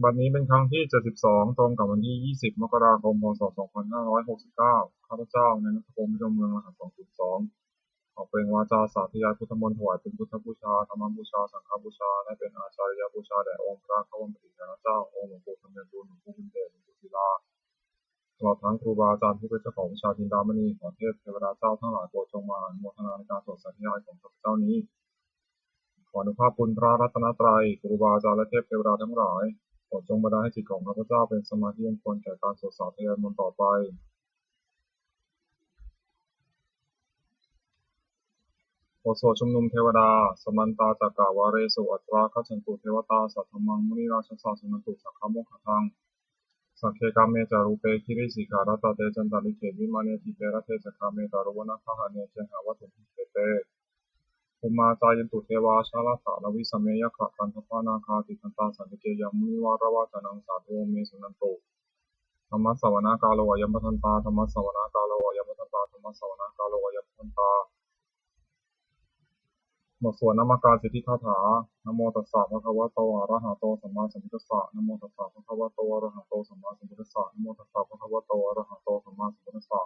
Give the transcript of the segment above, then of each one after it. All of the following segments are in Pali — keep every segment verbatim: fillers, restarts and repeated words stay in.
บัดนี้เป็นครั้งที่ เจ็ดสิบสอง ตรงกับวันที่ ยี่สิบ มกราคม พ.ศ. สองพันห้าร้อยหกสิบเก้า ข้าพเจ้า นายณัฐพงษ์ พิรมเมือง รหัส สองศูนย์สอง ขอเปล่งวาจาสาธยายพุทธมนต์ ถวายเป็นพุทธบูชา ธรรมบูชา สังฆบูชา และเป็นอาจาริยบูชาแด่องค์พระควัมปติเถระเจ้า องค์หลวงปู่ธรรมยมดูล หลวงปู่บุญเดช หลวงปู่ศิลา ตลอดทั้งครูบาอาจารย์ผู้เป็นเจ้าของวิชาจินดามณี ขอเทพเทวดาเจ้าทั้งหลายโปรดจงมาอนุโมทนาในการสวดสาธยายของข้าพเจ้านี้ ขออนุภาพคุณพระรัตนตรัย ครูบาอาจารย์และเทพเทวดาทั้งหลาย โปรดจงบันดาลให้จิตของข้าพเจ้าเป็นสมาธิอันควรแก่การสวดสาธยายมนต์ต่อไป บทสวดชุมนุมเทวดา Samantā cakkavāḷesu atrāgacchantu devatā, saddhammaṃ munirājassa suṇantu saggamokkhadaṃ. Sagge kāme ca rūpe girisikharataṭe cantalikkhe vimāne, dīpe raṭṭhe ca gāme taruvanagahane gehavatthumhi khette, bhummā cāyantu devā jalathalavisame yakkhagandhabbanāgā, tiṭṭhantā santike yaṃ munivaravacanaṃ sādhavo me suṇantu. Dhammassavanakālo ayam bhadantā. Dhammassavanakālo ayam bhadantā. Dhammassavanakālo ayam bhadantā. บทสวดนมการสิทธิคาถา Namo tassa bhagavato arahato sammāsambuddhassa. Namo tassa bhagavato arahato sammāsambuddhassa. Namo tassa bhagavato arahato sammāsambuddhassa.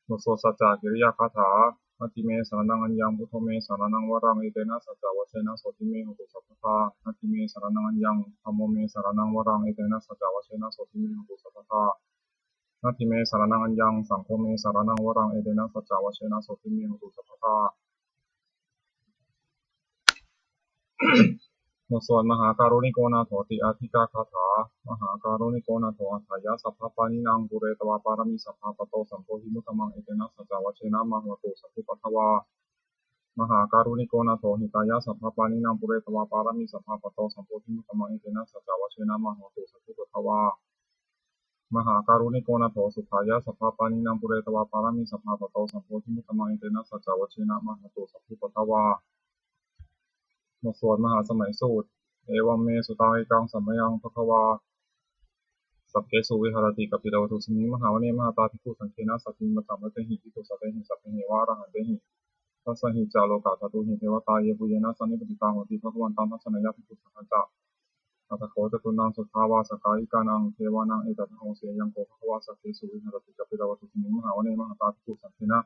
บทสวดสัจจกิริยาคาถา Natthi me saraṇaṃ aññaṃ, buddho me saraṇaṃ varaṃ, etena saccavajjena sotthi me hotu sabbadā. Natthi me saraṇaṃ aññaṃ, dhammo me saraṇaṃ varaṃ, etena saccavajjena sotthi me hotu sabbadā. Natthi me saraṇaṃ aññaṃ, saṅgho me saraṇaṃ varaṃ, etena saccavajjena sotthi me hotu sabbadā. บทสวดมหาการุณิโกนาโถติอาทิกาคาถา Mahākāruṇiko nātho atthāya sabbapāṇinaṃ, pūretvā pāramī sabbā patto sambodhimuttamaṃ, etena saccavajjena mā hontu sabbupaddavā. Mahākāruṇiko nātho hitāya sabbapāṇinaṃ, pūretvā pāramī sabbā patto sambodhimuttamaṃ, etena saccavajjena mā hontu sabbupaddavā. Mahākāruṇiko nātho sukhāya sabbapāṇinaṃ, pūretvā pāramī sabbā patto sambodhimuttamaṃ, etena saccavajjena mā hontu sabbupaddavā. บทสวดมหาสมัยสูตร Evaṃ me sutaṃ. Ekaṃ samayaṃ bhagavā sakkesu viharati kapilavatthusmiṃ mahāvane mahatā bhikkhusaṅghena saddhiṃ pañcamattehi bhikkhusatehi sabbeheva arahantehi. Dasahi ca lokadhātūhi devatā yebhuyyena sannipatitā honti bhagavantaṃ dassanāya bhikkhusaṅghañca. Atha kho catunnaṃ suddhāvāsakāyikānaṃ devānaṃ etadahosi: Ayaṃ kho bhagavā sakkesu viharati kapilavatthusmiṃ mahāvane mahatā bhikkhusaṅghena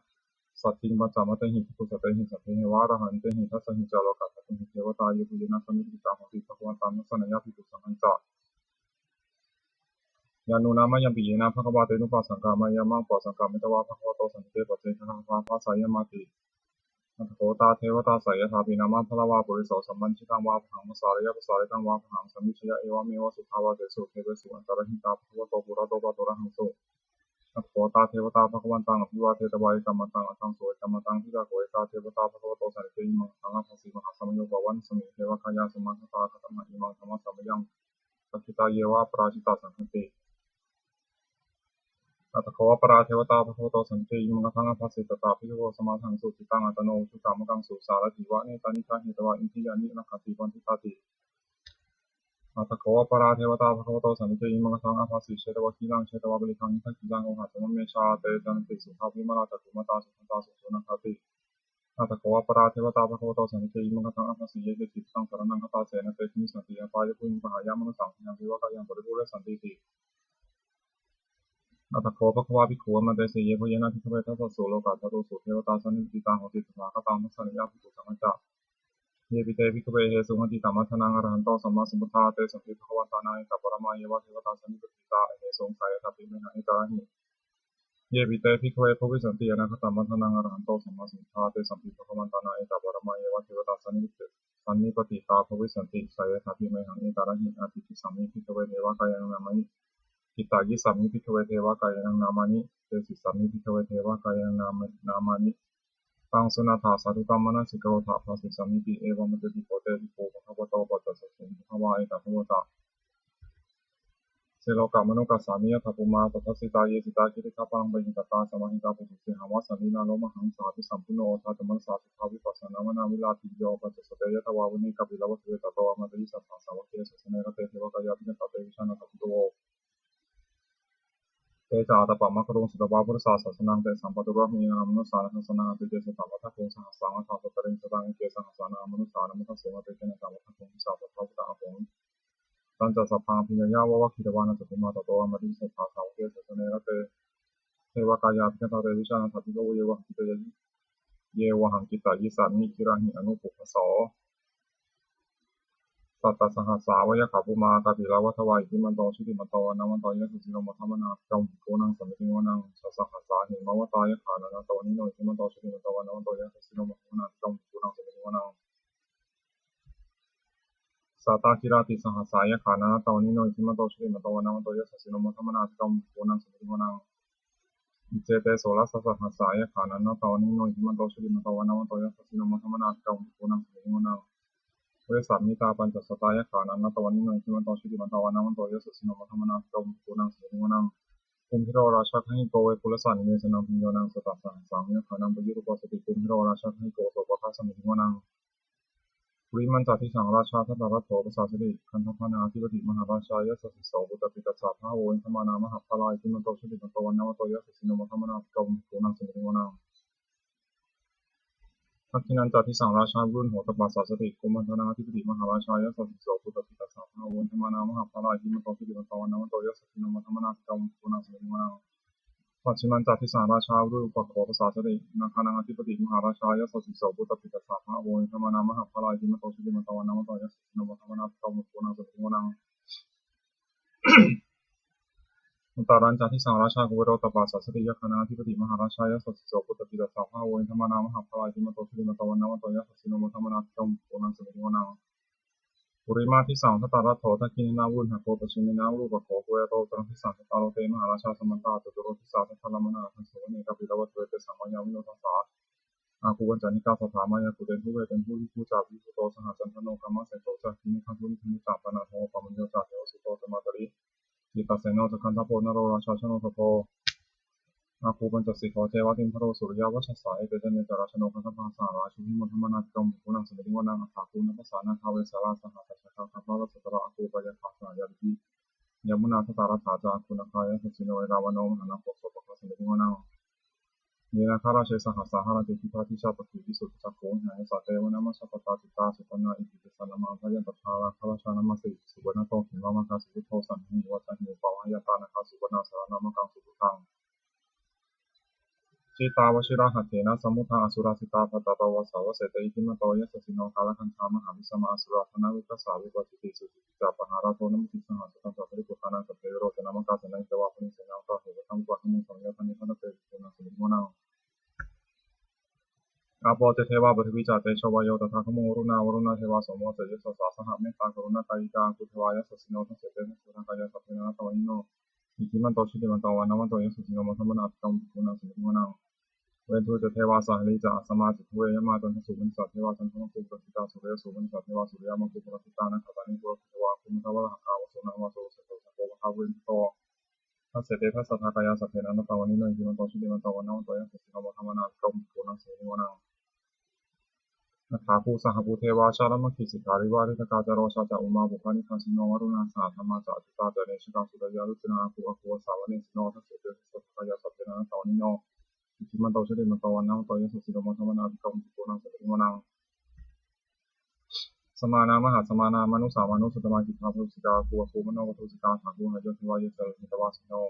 saddhiṃ pañcamattehi bhikkhusatehi sabbeheva arahantehi. Dasahi ca lokadhātūhi devatā yebhuyyena sannipatitā honti bhagavantaṃ dassanāya bhikkhusaṅghañca. Yannūna mayampi yena bhagavā tenupasaṅkameyyāma, upasaṅkamitvā bhagavato santike paccekagāthā bhāseyyāmāti. Atha kho tā devatā seyyathāpi nāma balavā puriso sammiñjitaṃ vā bāhaṃ pasāreyya, pasāritaṃ vā bāhaṃ sammiñjeyya, evameva suddhāvāsesu devesu antarahitā bhagavato purato pāturahaṃsu. Atha kho tā devatā bhagavantaṃ abhivādetvā ekamantaṃ aṭṭhaṃsu. Ekamantaṃ ṭhitā kho ekā devatā bhagavato santike imaṃ gāthaṃ abhāsi: Mahāsamayo pavanasmiṃ, devakāyā samāgatā, āgatamha imaṃ dhammasamayaṃ, dakkhitāyeva aparājitasaṅghanti. Atha kho aparā devatā bhagavato santike imaṃ gāthaṃ abhāsi: Tatra bhikkhavo samādahaṃsu, cittaṃ attano ujukamakaṃsu, sārathīva nettāni gahetvā, indriyāni rakkhanti paṇḍitāti. Atha kho aparā devatā bhagavato santike imaṃ gāthaṃ abhāsi: Chetvā khīlaṃ chetvā palighaṃ, indakhīlaṃ ohaccamanejā, te caranti suddhā vimalā, cakkhumatā sudantā susunāgāti. Atha kho aparā devatā bhagavato santike imaṃ gāthaṃ abhāsi: Ye keci buddhaṃ saraṇaṃ gatāse, na te gamissanti apāyabhūmiṃ, pahāya mānusaṃ dehaṃ, devakāyaṃ paripūressantīti. Atha kho bhagavā bhikkhū āmantesi: Yebhuyyena bhikkhave dasasu lokadhātūsu devatā sannipatitā honti tathāgataṃ dassanāya bhikkhusaṅghañca. Yepi te bhikkhave ahesuṃ atītamaddhānaṃ arahanto sammāsambuddhā, tesampi bhagavantānaṃ etaparamāyeva devatā sannipatitā ahesuṃ, seyyathāpi mayhaṃ etarahi. Yepi te bhikkhave bhavissanti anāgatamaddhānaṃ arahanto sammāsambuddhā, tesampi bhagavantānaṃ etaparamāyeva devatā sannipati- sannipatitā bhavissanti, seyyathāpi mayhaṃ etarahi. Ācikkhissāmi bhikkhave devakāyānaṃ nāmāni, kittayissāmi bhikkhave devakāyānaṃ nāmāni, desissāmi bhikkhave devakāyānaṃ nāma- nāmāni. Taṃ suṇātha sādhukaṃ manasikarotha bhāsissāmīti. Evaṃ bhanteti kho te bhikkhū bhagavato paccassosuṃ. Bhagavā etadavoca: Silokamanukassāmi, yattha bhummā tadassitā, ye sitā girigabbharaṃ, pahitattā samāhitā, puthū sīhāva sallīnā, lomahaṃsābhisambhuno, odātamanasā suddhā, vippasannamanāvilā. Bhiyyo pañcasate ñatvā vane kāpilavatthave, tato āmantayi satthā sāvake sāsane rate. Devakāyā abhikkantā, te vijānātha bhikkhavo. Te ca ātappamakaruṃ, sutvā buddhassa sāsanaṃ. Tesampāturahu ñāṇamanussāna dassanaṃ, appeke satamaddakkhuṃ, sahassaṃ atha sattariṃ. Sataṃ eke sahassānaṃ amanussānamaddasuṃ, appekenantamaddakkhuṃ, disā sabbā phuṭā ahuṃ. Tañca sabbaṃ abhiññāya vavakkhitvāna cakkhumā tato āmantayi satthā sāvake sāsane rate. Devakāyā abhikkantā te vijānātha bhikkhavo ye vohaṃ kittayis- ye vohaṃ kittayissāmi girāhi anupubbaso. Sattasahassā va yakkhā bhummā kāpilavatthavā iddhimanto jutimanto vaṇṇavanto yasassino modamānā abhikkāmuṃ bhikkhūnaṃ samitiṃ vanaṃ. Chasahassā hemavatā yakkhā nānattavaṇṇino iddhimanto jutimanto vaṇṇavanto yasassino modamānā abhikkāmuṃ bhikkhūnaṃ samitiṃ vanaṃ. Sātāgirā tisahassā yakkhā nānattavaṇṇino iddhimanto jutimanto vaṇṇavanto yasassino modamānā abhikkāmuṃ bhikkhūnaṃ samitiṃ vanaṃ. Iccete soḷasasahassā yakkhā nānattavaṇṇino iddhimanto jutimanto vaṇṇavanto yasassino modamānā abhikkāmuṃ bhikkhūnaṃ samitiṃ vanaṃ. Vessāmittā pañcasatā yakkhā nānattavaṇṇino iddhimanto jutimanto vaṇṇavanto yasassino modamānā abhikkāmuṃ bhikkhūnaṃ samitiṃ vanaṃ. Kumbhīro rājagahiko vepullassa nivesanaṃ bhiyyo naṃ satasahassaṃ yakkhānaṃ payirupāsati kumbhīro rājagahiko sopāga samitiṃ vanaṃ. Purimañca disaṃ rājā dhataraṭṭho pasāsati gandhabbānaṃ ādhipati mahārājā yasassi so. Puttāpi tassa bahavo indanāmā mahabbalā iddhimanto jutimanto vaṇṇavanto yasassino modamānā abhikkāmuṃ bhikkhūnaṃ samitiṃ vanaṃ. Dakkhiṇañca disaṃ rājā virūḷho tappasāsati kumbhaṇḍānaṃ ādhipati mahārājā yasassi so. Puttāpi tassa bahavo indanāmā mahabbalā iddhimanto jutimanto vaṇṇavanto yasassino modamānā abhikkāmuṃ bhikkhūnaṃ samitiṃ vanaṃ. Pacchimañca disaṃ rājā virūpakkho pasāsati nāgānaṃ ādhipati mahārājā yasassi so. Puttāpi tassa bahavo indanāmā mahabbalā iddhimanto jutimanto vaṇṇavanto yasassino modamānā abhikkāmuṃ bhikkhūnaṃ samitiṃ vanaṃ. Uttarañca disaṃ rājā kuvero tappasāsati yakkhānaṃ ādhipati mahārājā yasassi so. Puttāpi tassa bahavo indanāmā mahabbalā iddhimanto jutimanto vaṇṇavanto yasassino modamānā abhikkāmuṃ bhikkhūnaṃ samitiṃ vanaṃ. Purimaṃ disaṃ dhataraṭṭho dakkhiṇena virūḷhako pacchimena virūpakkho kuvero uttaraṃ disaṃ. Cattāro te mahārājā samantā caturo disā daddallamānā aṭṭhaṃsu vane kāpilavatthave. Tesaṃ māyāvino dāsā āgū vañcanikā saṭhā māyā kuṭeṇḍu veṭeṇḍu viṭū ca viṭuṭo saha candano kāmaseṭṭho ca kinnughaṇḍu nighaṇḍu ca panādo opamañño ca devasūto ca mātali cittaseno ca gandhabbo naḷorājā janosabho āgū pañcasikho ceva timbarū suriyavacchasā. Ete caññe ca rājāno gandhabbā saha rājubhi modamānā abhikkāmuṃ bhikkhūnaṃ samitiṃ vanaṃ. Athāgū nābhasā nāgā vesālā saha tacchakā kambalassatarā āgū pāyāgā saha ñātibhi yamunā dhataraṭṭhā ca āgū nāgā yasassino erāvaṇo mahānāgo sopāga samitiṃ vanaṃ. Ye nāgarāje sahasā haranti dibbā dijā pakkhi visuddhacakkhū vehāyasā te vanamajjhapattā citrā supaṇṇā iti tesa nāmaṃ. Jayantaṃ dhataraṭṭhā rājānamāsi supaṇṇato khemamakāsi buddho saṇhāhi vācāhi upavhayantā nāgā supaṇṇā saraṇamakaṃsu buddhaṃ. Jitā vajirahatthena samuddaṃ asurā sitā bhātaro vāsavassete iddhimanto yasassino kālakañjā mahābhismā asurā dānaveghasā vepacitti sucitti ca pahārādo namucī saha. Satañca baliputtānaṃ sabbe verocanāmakā sannayhitvā baliṃ senaṃ rāhubhaddamupāgamuṃ samayodāni bhaddante bhikkhūnaṃ samitiṃ vanaṃ. Āpo ca devā paṭhavī ca tejo vāyo tadāgamuṃ varuṇā vāruṇā devā somo ca yasasā saha mettākaruṇākāyikā āgū devā yasassino dasete dasadhā kāyā sabbe nānattavaṇṇino iddhimanto jutimanto vaṇṇavanto yasassino modamānā abhikkāmuṃ bhikkhūnaṃ samitiṃ vanaṃ. Veṇḍū ca devā sahalī ca asamā ca duve yamā candassūpanisā devā candamāgū purakkhitvā suriyassūpanisā devā suriyamāgū purakkhitvā nakkhattāni purakkhitvā āgū mandavalāhakā vasūnaṃ vāsavo seṭṭho ca kho pāga veṇḍū dasete dasadhā kāyā sabbe nānattavaṇṇino iddhimanto jutimanto vaṇṇavanto yasassino modamānā abhikkāmuṃ bhikkhūnaṃ samitiṃ vanaṃ. Athāgū sahabhū devā jalamaggisikhāriva ariṭṭhakā ca rojā ca ummāpupphanibhāsino varuṇā sahadhammā ca accutā ca anejakā sūleyyarucirā āgū āgū vāsavanesino dasete dasadhā kāyā sabbe nānattavaṇṇino iddhimanto jutimanto vaṇṇavanto yasassino modamānā abhikkāmuṃ bhikkhūnaṃ samitiṃ vanaṃ. Samānā mahāsamānā mānusā mānusuttamā khiḍḍāpadūsikā āgū āgū manopadūsikā athāgū harayo devā ye ca lohitavāsino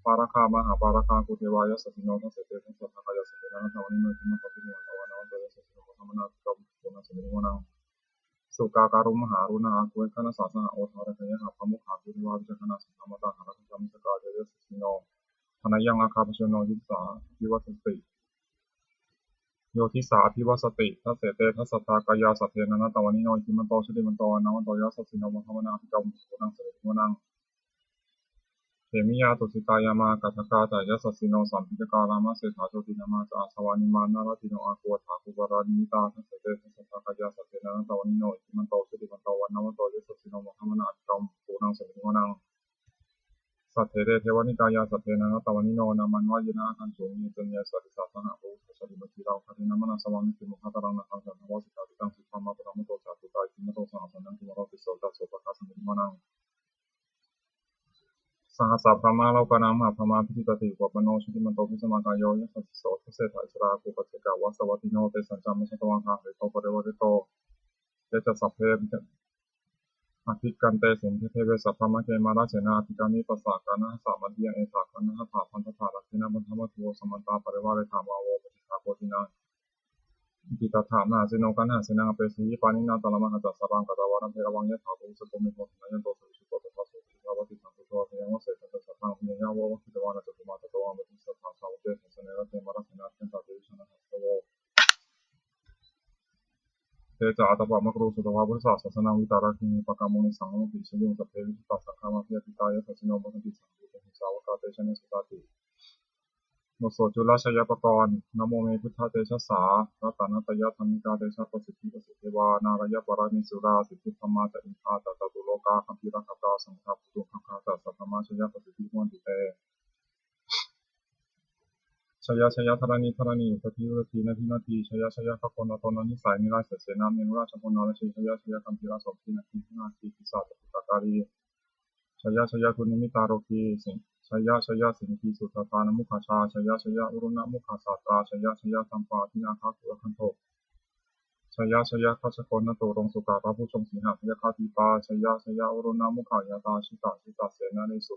pāragā mahāpāragā āgū devā yasassino dasete dasadhā kāyā sabbe nānattavaṇṇino iddhimanto jutimanto vaṇṇavanto yasassino modamānā abhikkāmuṃ bhikkhūnaṃ samitiṃ vanaṃ. Sukkā karumhā aruṇā āgū veghanasā saha odātagayhā pāmokkhā āgū devā vicakkhaṇā saha mātā hāragajā missakā ca yasassino thanayaṃ āgā pajunno yo disā abhivassati yo disā abhivassati. Dasete dasadhā kāyā sabbe nānattavaṇṇino iddhimanto jutimanto vaṇṇavanto yasassino modamānā abhikkāmuṃ bhikkhūnaṃ samitiṃ vanaṃ. Khemiyā tusitā yāmā kaṭṭhakā ca yasassino lambitakā lāmaseṭṭhā jotināmā ca āsavā nimmānaratino āgū athāgū paranimmitā. Dasete dasadhā kāyā sabbe nānattavaṇṇino iddhimanto jutimanto vaṇṇavanto yasassino modamānā abhikkāmuṃ bhikkhūnaṃ samitiṃ vanaṃ. Saṭṭhete devanikāyā sabbe nānattavaṇṇino nāmanvayena āgañchuṃ. Ye caññe sadisā saha pavutthajātimakkhīlaṃ oghatiṇṇamanāsavaṃ niddhiṃ ghorampanāḷavakasitātitaṃ subrahmā paramatto ca accutā iddhimato saha sanaṅkumāro tisso ca sopāga samitiṃ vanaṃ. Sahassabrahmalokānaṃ mahābrahmābhitiṭṭhati upapanno jutimanto bhismākāyo yasassi so. Dasettha issarā āgū paccekavasavattino tesañca majjhatvā gāhārito parivārito. Ye ca sabbe abhi Abhikkante sinde deve sabrahmake mārasenā abhikkāmi passa kaṇhassa mandiyaṃ. Etha gaṇhatha bandhatha rāgena bandhamatthu vo samantā parivāretha mā vo muñcittha koci naṃ. Iti tattha mahāseno kaṇhasenaṃ apesayi pāṇinā talamāhacca saraṃ katvāna bheravaṃ. Yathā pāvussako megho thanayanto savijjuko tadā so paccudāvatti saṅkuddho asayaṃvase. Tañca saraṃ bhaññeyya vavakkhitvāna cakkhumā tato āmantayi satthā sāvake sāsane rate mārasenā abhikkantā te vijānātha sādhavo. Te ca ātappamakaruṃ sutvā buddhassa sāsanaṃ vītarāgehi pakkāmuṃ nesaṃ amantayi jhāyuṃ. Sabbe vijitasaṅgāmā bhayātītā yasassino modanti saha bhūtehi sāvakā te janesutāti. บทสวดจุลชัยปกรณ์ Namo me buddhatejasā ratanattayadhammikā tejapasiddhi pasīdevā nārāyaparamesurā siddhibrahmā ca indā ca catulokā gambhīrakkhakā samuddā bhūtuṅgaṅgā ca sabrahmajayapasiddhi bhavantu te. Jaya jaya dharaṇi dharaṇī udadhi udadhī nadi nadī jaya jaya gaganatalannisaya nirayasena merurājabalanarajī jaya jaya gambhīrasombhī nandīnahādī pisācabhūtakālī jaya jaya dunnimittarogī jaya jaya siṅgīsuddhadānamukhajā jaya jaya varuṇamukhasātrā jaya jaya campādināgakulagantho jaya jaya gajagennaturaṅga sukarabhujaṅga sīhabyagghadīpā jaya jaya varuṇamukhayātrā jita jita senārī su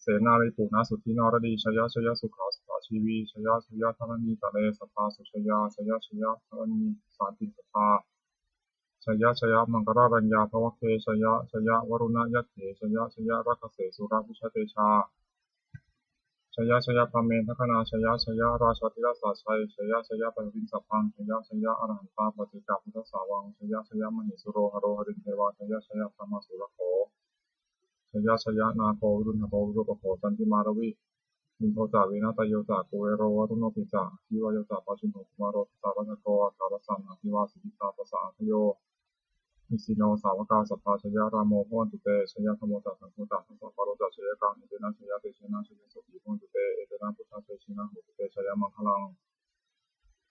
senārī puna suddhi naradī jaya jaya sukhā sukhā jīvī jaya jaya dharaṇītale sadā sujayā jaya jaya dharaṇī sānti sadā jaya jaya maṅkarāraññā bhavagge jaya jaya varuṇayakkhe jaya jaya rakkhase surabhujatejā jaya jaya brahmendagaṇā jaya jaya rājādhirājasājjaya jaya jaya paṭhaviṃ sabbaṃ jaya jaya arahantā paccekabuddhasāvaṃ jaya jaya mahesuro haro harindevā jaya jaya brahmā surakkho jaya jaya nāgo viruḷhako virūpakkho candimā ravi indo ca venateyyo ca kuvero varuṇopi ca aggi vāyo ca pājuṇho kumāro dhataraṭṭhako aṭṭhārasa mahādevā siddhitāpasa-ādayo isino sāvakā sabbā jaya rāmo bhavantu te jaya dhammo ca saṅgho ca dasapālo ca jayakaṃ etena jayatejena jayasotthī bhavantu te etena buddhatejena hotu te jayamaṅgalaṃ.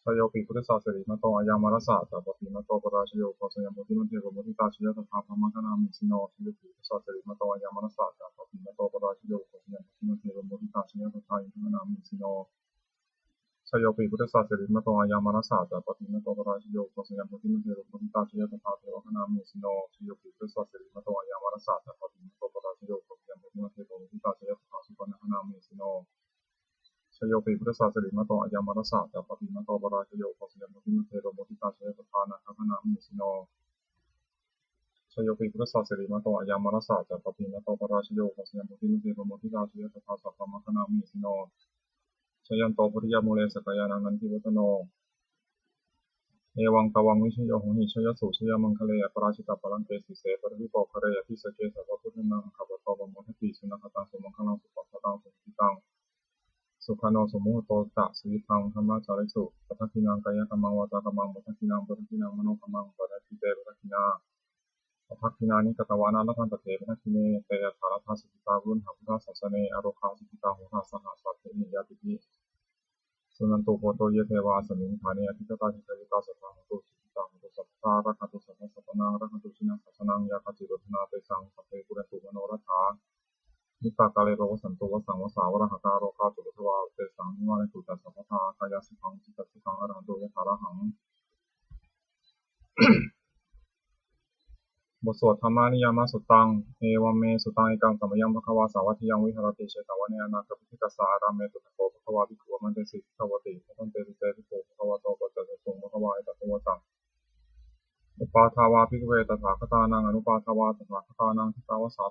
Jayopi buddhassa sirīmato ayyaṃ mārassa ca pāpimato parājayo ugghosayaṃ bodhimaṇḍe pamoditā jaya tadā brahmagaṇā mahesino. Jayopi buddhassa sirīmato ayyaṃ mārassa ca pāpimato parājayo ugghosayaṃ bodhimaṇḍe pamoditā jaya tadā indagaṇā mahesino. Jayopi buddhassa sirīmato ayyaṃ mārassa ca pāpimato parājayo ugghosayaṃ bodhimaṇḍe pamoditā jaya tadā devagaṇā mahesino. Jayopi buddhassa sirīmato ayyaṃ mārassa ca pāpimato parājayo ugghosayaṃ bodhimaṇḍe pamoditā jaya tadā supaṇṇagaṇā mahesino. Jayopi buddhassa sirīmato ayyaṃ mārassa ca pāpimato parājayo ugghosayaṃ bodhimaṇḍe pamoditā jaya tadā nāgagaṇā mahesino. Jayopi buddhassa sirīmato ayyaṃ mārassa ca pāpimato parājayo ugghosayaṃ bodhimaṇḍe pamoditā jaya tadā sabrahmagaṇā mahesino. Jayanto bodhiyā mūle sakyānaṃ nandivaḍḍhano evaṃ tvaṃ vijayo hohi jayassu jayamaṅgale aparājitapallaṅke sīse paṭhavipokkhare abhiseke sabbabuddhānaṃ aggappatto pamodati. Sunakkhattaṃ sumaṅgalaṃ supabhātaṃ suhuṭṭhitaṃ sukhaṇo sumuhutto ca suyiṭṭhaṃ brahmacārisu padakkhiṇaṃ kāyakammaṃ vācākammaṃ padakkhiṇaṃ padakkhiṇaṃ manokammaṃ paṇidhī te padakkhiṇā padakkhiṇāni katvāna labhantatthe padakkhiṇe. Te atthaladdhā sukhitā viruḷhā buddhasāsane arogā sukhitā hotha saha sabbehi ñātibhi. Suṇantu bhonto ye devā asmiṃ ṭhāne adhigatā dīghāyukā sadā hontu sukhitā hontu sabbadā rakkhantu sabbasattānaṃ rakkhantu jinasāsanaṃ. Yā kāci patthanā tesaṃ sabbe pūrentu manorathā yuttakāle pavassantu vassaṃ vassā valāhakā rogā cupaddavā tesaṃ nivārentu ca sabbadā. Kāyāsukhaṃ cittisukhaṃ arahantu yathārahaṃ. บทสวด Dhammaniyāmasuttaṃ. Evaṃ me sutaṃ. Ekaṃ samayaṃ bhagavā sāvatthiyaṃ viharati jetavane anāthapiṇḍikassa ārāme. Tatra kho bhagavā bhikkhū āmantesi bhikkhavoti. Bhadanteti te bhikkhū bhagavato paccassosuṃ. Bhagavā etadavoca. Uppādā vā bhikkhave tathāgatānaṃ anuppādā vā tathāgatānaṃ ṭhitāva sā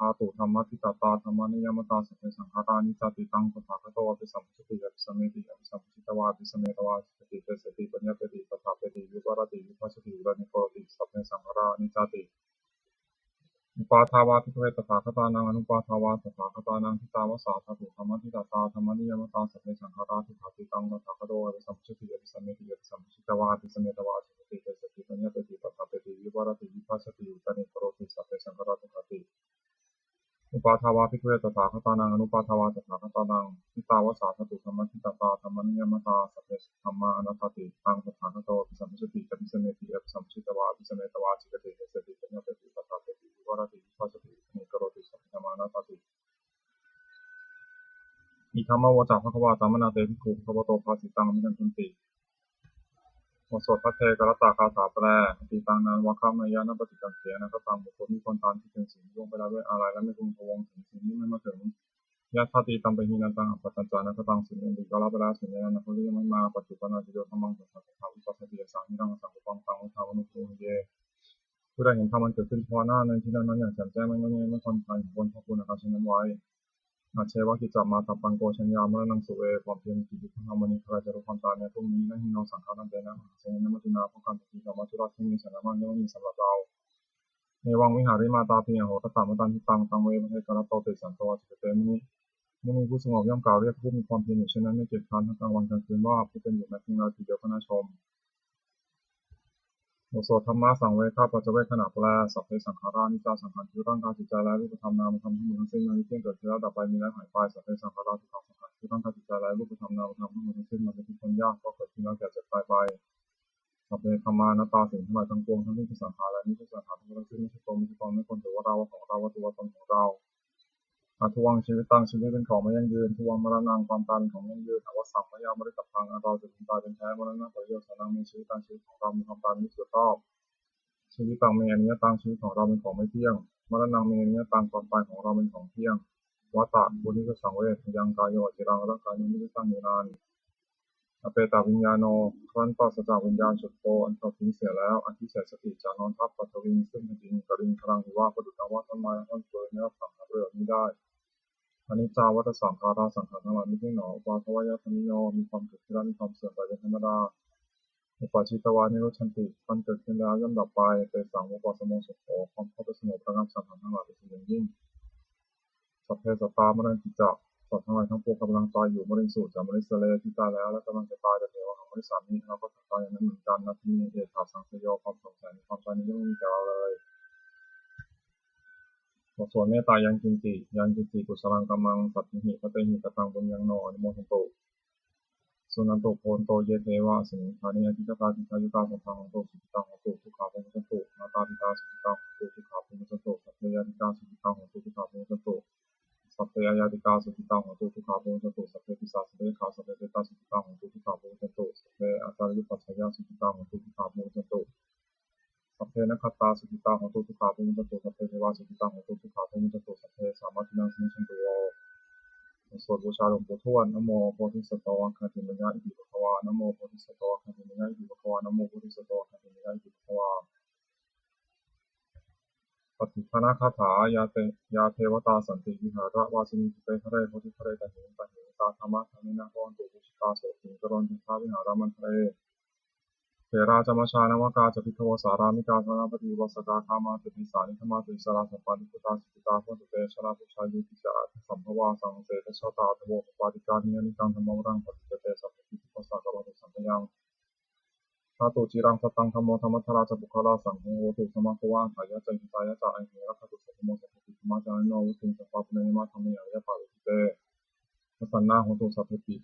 dhātu dhammaṭṭhitatā dhammaniyāmatā sabbe saṅkhārā aniccāti. Taṃ tathāgato abhisambujjhati abhisameti abhisambujjhitvā abhisametvā ācikkhati deseti paññapeti paṭṭhapeti vivarati vibhajati uttānīkaroti sabbe saṅkhārā aniccāti. Uppādā vā bhikkhave tathāgatānaṃ anuppādā vā tathāgatānaṃ ṭhitāva sā dhātu dhammaṭṭhitatā dhammaniyāmatā sabbe saṅkhārā dukkhāti. Taṃ tathāgato abhisambujjhati abhisameti abhisambujjhitvā abhisametvā ācikkhati deseti paññapeti paṭṭhapeti vivarati vibhajati uttānīkaroti sabbe saṅkhārā dukkhāti. Uppādā vā bhikkhave tathāgatānaṃ anuppādā vā tathāgatānaṃ ṭhitāva sā dhātu dhammaṭṭhitatā dhammaniyāmatā sabbe dhammā anattāti. Taṃ tathāgato abhisambujjhati abhisameti abhisambujjhitvā abhisametvā ācikkhati deseti paññapeti paṭṭhapeti vivarati vibhajati uttānīkaroti sabbe dhammā anattāti. Idamavoca bhagavā. Attamanā te bhikkhū bhagavato bhāsitaṃ abhinandunti. บ สวดภัทเทกรัตตคาถาแปล Atītaṃ nānvāgameyya nappaṭikaṅkhe anāgataṃ. บุคคลมิควรตามคิดถึงสิ่งที่ล่วงไปแล้วด้วยอาลัย และไม่พึงพะวงถึงสิ่งที่ไม่มาถึง Yadatītampahīnantaṃ appattañca anāgataṃ. สิ่งอดีตก็ละไปแล้ว สิ่งในอนาคตก็ยังไม่มา Paccuppannañca yo dhammaṃ tattha tattha uppajjati, asambūhitaṃ asaṅkuppaṃ taṃ viddhā manubrūhaye. ผู้ใดเห็นธรรมอันเกิดขึ้นเฉพาะหน้าในที่นั้นๆ อย่างแจ่มแจ้ง ไม่ง่อนแง่น ไม่คลอนแคลน ควรพอกพูนอาการเช่นนั้นไว้ Ajjeva kiccamātappaṃ ko jaññā maraṇaṃ suve. ความเพียรเป็นกิจที่ควรทำวันนี้ ใครจะรู้ความตายแม้พรุ่งนี้ Na hi no saṅgarantena mahāsenena maccunā. เพราะการผัดเพี้ยนกับมัจจุราชครั้งนี้ ชนะมากย่อมไม่มีสำหรับเรา Evaṃ vihārimātāpiṃ ahorattamatanditaṃ, taṃ ve bhaddekarattoti santo ācikkhate muni. มุนีผู้สงบย่อมกล่าวเรียกผู้มีความเพียรอยู่เช่นนั้น ไม่เกียจคร้านทั้งกลางวันกลางคืนว่า ผู้เป็นอยู่แม้เพียงราตรีเดียวก็น่าชม บทสวดธรรมสังเวคปัจจเวกขณะแปล Sabbe saṅkhārā aniccā. สังขารคือร่างกายจิตใจและรูปธรรมนามธรรมทั้งหมดทั้งสิ้น มันไม่เที่ยง เกิดขึ้นแล้วดับไป มีแล้วหายไป Sabbe saṅkhārā dukkhā. สังขารคือร่างกายจิตใจและรูปธรรมนามธรรมทั้งหมดทั้งสิ้น มันเป็นทุกข์ทนยาก เพราะเกิดขึ้นแล้วแก่เจ็บตายไป Sabbe dhammā anattā. สิ่งทั้งหลายทั้งปวง ทั้งที่เป็นสังขารและมิใช่สังขาร ทั้งหมดทั้งสิ้น ไม่ใช่ตัว ไม่ใช่ตน ไม่ควรถือว่าเรา ว่าของเรา ว่าตัวตนของเรา Adhuvaṃ jīvitaṃ. ชีวิตเป็นของไม่ยั่งยืน Dhuvaṃ maraṇaṃ. ความตายเป็นของยั่งยืน Avassaṃ mayā maritabbaṃ. อันเราจะพึงตายเป็นแท้ Maraṇapariyosānaṃ me jīvitaṃ. ชีวิตของเรามีความตายเป็นที่สุดรอบ Jīvitaṃ me aniyataṃ. ชีวิตของเราเป็นของไม่เที่ยง Maraṇaṃ me niyataṃ. ความตายของเราเป็นของเที่ยง Vata ควรที่จะสังเวช Ayaṃ kāyo aciraṃ. ร่างกายนี้ไม่ได้ตั้งอยู่นาน Apetaviññāṇo. ครั้นปราศจากวิญญาณ Chuḍḍho อันเขาทิ้งเสียแล้ว Adhisessati จะนอนทับ Paṭhaviṃ ซึ่งแผ่นดิน Kaliṅgaraṃ iva ประดุจดังว่าท่อนไม้ทั้งท่อนฟืน Niratthaṃ หาประโยชน์มิได้ Aniccā vata saṅkhārā. สังขารทั้งหลายไม่เที่ยงหนอ Uppādavayadhammino. มีความเกิดขึ้นและมีความเสื่อมไปเป็นธรรมดา Uppajjitvā nirujjhanti. ครั้นเกิดขึ้นแล้วย่อมดับไป Tesaṃ vūpasamo sukho. ความเข้าไปสงบระงับสังขารทั้งหลายเป็นสุขอย่างยิ่ง Sabbe sattā maranti ca. สัตว์ทั้งหลายทั้งปวงกำลังตายอยู่ Mariṃsu ca marissare. ที่ตายแล้วและกำลังจะตาย Tathevāhaṃ marissāmi. เราก็จะตายอย่างนั้นเหมือนกัน Natthi me ettha saṃsayo. ความสงสัยในความตายนี้ย่อมไม่มีแก่เราเลย บทสวดเมตตายังกิญจิ Yaṅkiñci kusalaṃ kammaṃ sabbehi katehi kataṃ puññaṃ no anumodantu. Suṇantu bhonto ye devā asmiṃ ṭhāne adhigatā dīghāyukā sadā hontu sukhitā hontu dukkhā pamuccantu. Mātā pitā sukhitā hontu dukkhā pamuccantu. Sabbe ñātikā sukhitā hontu dukkhā pamuccantu. Sabbe aññātikā sukhitā hontu dukkhā pamuccantu. Sabbe pisā sabbe yakkhā sabbe petā sukhitā hontu dukkhā pamuccantu. Sabbe ācariyupajjhāyā sukhitā hontu dukkhā pamuccantu. Sabbe nakkhattā sukhitā hontu dukkhā pamuccantu. Sabbe devā sukhitā hontu dukkhā pamuccantu. Sabbe sampattīnaṃ samijjhantu vo. บทสวดบูชาหลวงปู่ทวด Namo bodhisatto āgantimāya iti bhagavā. Namo bodhisatto āgantimāya iti bhagavā. Namo bodhisatto āgantimāya iti bhagavā. Pattidānagāthā. Yā te, yā devatā santi vihāravāsinī, khette ghare bodhighare tahiṃ tahiṃ, tā dhammadānena bhavantu pūjitā, sotthiṃ karontedha vihāramaṇḍale. Therā ca majjhā navakā ca bhikkhavo, sārāmikā dānapatī upāsakā, gāmā ca desā nigamā ca issarā, sappāṇibhūtā sukhitā bhavantu te. Jalābujā yepi ca aṇḍasambhavā, saṃsedajātā athavopapātikā, niyyānikaṃ dhammavaraṃ paṭicca te, sabbepi dukkhassa karontu saṅkhayaṃ. Ṭhātu ciraṃ sataṃ dhammo, dhammaddharā ca puggalā, saṅgho hotu samaggo va, atthāya ca hitāya ca. Amhe rakkhatu saddhammo, sabbepi dhammacārino, vuḍḍhiṃ sampāpuṇeyyāma, dhamme ariyappavedite. Pasannā hontu sabbepi,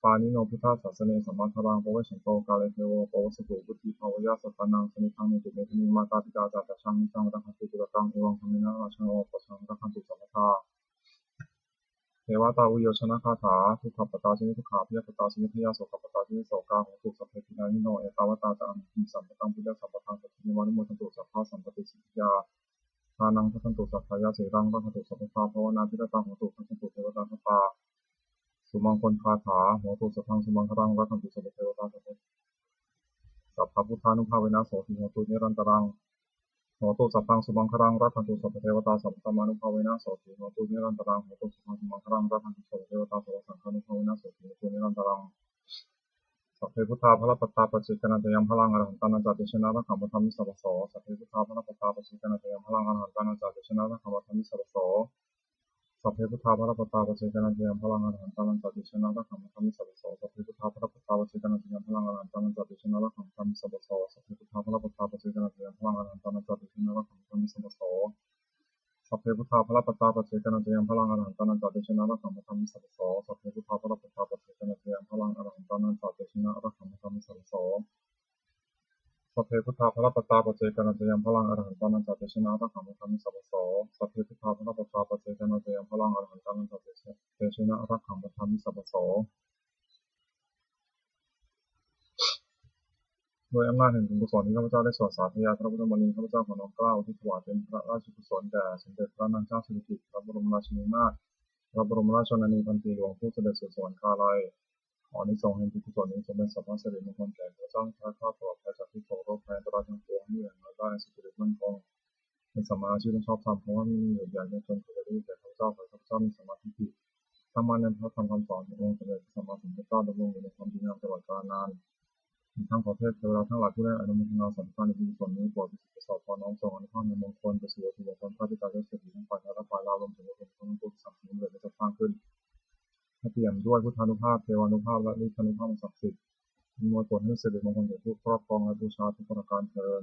pāṇino buddhasāsane, sammā dhāraṃ pavecchanto, kāle devo pavassatu, vuḍḍhibhāvāya sattānaṃ, samiddhaṃ netu medaniṃ. Mātā pitā ca atrajaṃ, niccaṃ rakkhantu puttakaṃ, evaṃ dhammena rājāno, pajaṃ rakkhantu sabbadā. Devatāuyyojanagāthā. Dukkhappattā ca niddukkhā, bhayappattā ca nibbhayā, sokappattā ca nissokā, hontu sabbepi pāṇino. Ettāvatā ca amhehi, sambhataṃ puññasampadaṃ, sabbe devānumodantu, sabbasampattisiddhiyā. Dānaṃ dadantu saddhāya, sīlaṃ rakkhantu sabbadā, bhāvanābhiratā hontu, gacchantu devatāgatā. Sumaṅgalagāthā. Hotu sabbaṃ sumaṅgalaṃ, rakkhantu sabbadevatā, sabbe, sabbabuddhānubhāvena, sotthī hontu nirantaraṃ. Hotu sabbaṃ sumaṅgalaṃ, rakkhantu sabbadevatā, sabbadhammānubhāvena, sotthī hontu nirantaraṃ. Hotu sabbaṃ sumaṅgalaṃ, rakkhantu sabbadevatā, sabbasaṅghānubhāvena, sotthī hontu nirantaraṃ. Sabbe buddhā balappattā, paccekānañca yaṃ balaṃ, arahantānañca tejena, rakkhaṃ bandhāmi sabbaso. Sabbe buddhā balappattā, paccekānañca yaṃ balaṃ, arahantānañca tejena, rakkhaṃ bandhāmi sabbaso. Sabbe buddhā balappattā, paccekānañca yaṃ balaṃ, arahantānañca tejena, rakkhaṃ bandhāmi sabbaso. Sabbe buddhā balappattā, paccekānañca yaṃ balaṃ, arahantānañca tejena, rakkhaṃ bandhāmi sabbaso. Sabbe buddhā balappattā, paccekānañca yaṃ balaṃ, arahantānañca tejena, rakkhaṃ bandhāmi sabbaso. Sabbe buddhā balappattā, paccekānañca yaṃ balaṃ, arahantānañca tejena, rakkhaṃ bandhāmi sabbaso. Sabbe buddhā balappattā, paccekānañca yaṃ balaṃ, arahantānañca tejena, rakkhaṃ bandhāmi sabbaso. Sabbe buddhā balappattā, paccekānañca yaṃ balaṃ, arahantānañca tejena, rakkhaṃ bandhāmi sabbaso. Sabbe buddhā balappattā, paccekānañca yaṃ balaṃ, arahantānañca tejena, rakkhaṃ bandhāmi sabbaso. ด้วยอำนาจแห่งบุญกุศลที่ข้าพเจ้าได้สวดสาธยายพระพุทธมนต์นี้ ข้าพเจ้าขอน้อมเกล้าอุทิศถวายเป็นพระราชกุศลแด่สมเด็จพระนางเจ้าสิริกิติ์ พระบรมราชินีนาถ พระบรมราชชนนีพันปีหลวงผู้เสด็จสู่สวรรคาลัย ขออานิสงส์แห่งบุญกุศลนี้จงเป็นสัพพะสิริมงคลแก่ข้าพเจ้าทั้งหลาย ปลอดภัยจากทุกข์โศกโรคภัยอันตรายทั้งปวง ให้มีแหล่งรายได้อันสุจริตมั่นคง เป็นสัมมาอาชีพอันชอบธรรม คำว่าไม่มีอยู่อย่างยากจนขออย่าได้มีแก่ข้าพเจ้า ขอให้ข้าพเจ้ามีสัมมาทิฏฐิตั้งมั่นในพระธรรมคำสอนขององค์สมเด็จพระสัมมาสัมพุทธเจ้า ดำรงอยู่ในความดีงามตลอดกาลนาน อีกทั้งขอเทพเทวดาทั้งหลายผู้ได้อนุโมทนาสาธุการในบุญกุศลนี้ โปรดประสิทธิ์ประสาทพรน้อมส่งอานุภาพในมงคลไปสู่วัตถุมงคลพระปิดตาเจ้าเศรษฐีทั้งฝ่ายไทยและฝ่ายลาว รวมถึงวัตถุมงคลทั้งปวงที่สร้างสำเร็จและจะสร้างขึ้น ให้เปี่ยมด้วยพุทธานุภาพ เทวานุภาพ และฤทธานุภาพอันศักดิ์สิทธิ์ อำนวยผลให้สิริมงคลแก่ผู้ครอบครองและบูชาทุกประการเทอญ